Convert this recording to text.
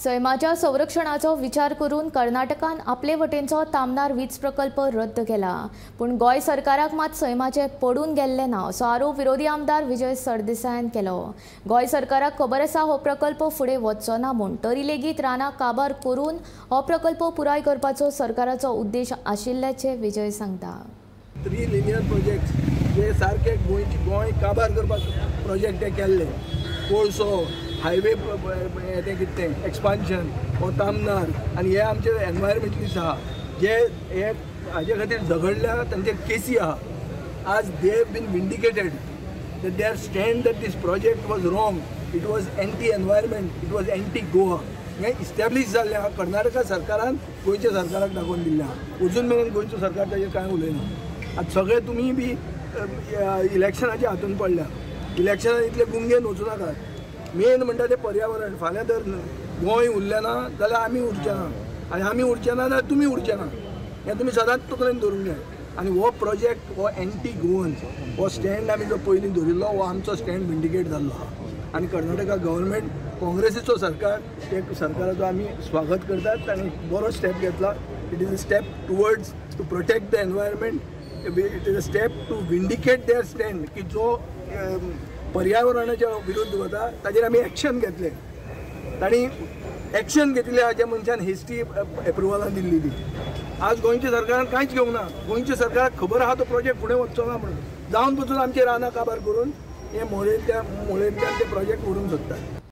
सैमाच्या संरक्षणाचो विचार करून कर्नाटकान आपले वटेनचो तामनार वीज प्रकल्प रद्द केला, पूण गोंय सरकाराक मात सैमाचे पडून गेल्ले ना असो आरोप विरोधी आमदार विजय सरदेसायान केलो। गोंय सरकाराक खबर आसा हो प्रकल्प फुडें वचचो ना म्हूण, तरी लेगीत रानां काबार करून हो प्रकल्प पुराय करपाचो सरकाराचो उद्देश आशिल्ल्याचें विजय सांगता। 3 लिनियर प्रोजेक्ट्स जे सारके गोंय काबार करपाक प्रोजेक्ट ते केल्ले, कोळसो हायवे तें कितें तें एक्सपान्शन हो तामनार आनी हे आमचे एनवायरमेंटलिस्ट आहा जे हे हाजे खातीर झगडल्या तांचेर केसी आहा। आज they have been vindicated that their stand that this project was wrong, it was anti environment, it was anti Goa, हें इस्टॅब्लीश जाल्लें आहा। कर्नाटका सरकारान गोंयच्या सरकाराक दाखोवन दिल्लें आहा, अजून मेरेन गोंयचो सरकार ताजेर कांय उलयना। आतां सगळे तुमी बी इलेक्शनाच्या हातून पडल्या, इलेक्शनान इतले गुंगेन वचूं नाकात। मेन म्हणटा तें पर्यावरण, फाल्यां जर गोंय उरलें ना जाल्यार आमी उरचे ना, आनी आमी उरचे ना जाल्यार तुमी उरचे ना, हें तुमी सदांच तकलेन धरूंक जाय। आनी हो प्रोजेक्ट हो एंटी गोवन हो स्टँड आमी जो पयलीं धरिल्लो हो आमचो स्टँड विंडिकेट जाल्लो आहा। आनी कर्नाटका गव्हर्मेंट काँग्रेसीचो सरकार, ते सरकाराचो आमी स्वागत करतात, ताणें बरो स्टेप घेतला। It is a step towards to protect the environment, it is a step to vindicate their stand की जो पर्यावरणाच्या विरुद्ध वता ताजेर आमी एक्शन घेतले। तांणी एक्शन घेतिल्ले हाज्या मनशान हेस्टी एप्रुवलां दिल्ली ती। आज गोंयच्या सरकारान कांयच घेवंक ना, गोंयच्या सरकाराक खबर आहा तो प्रोजेक्ट फुडें वचचो ना म्हणून, जावन पसून आमचे रानां काबार करून हे मोळेंतल्यान ते प्रोजेक्ट व्हरूंक सोदतात।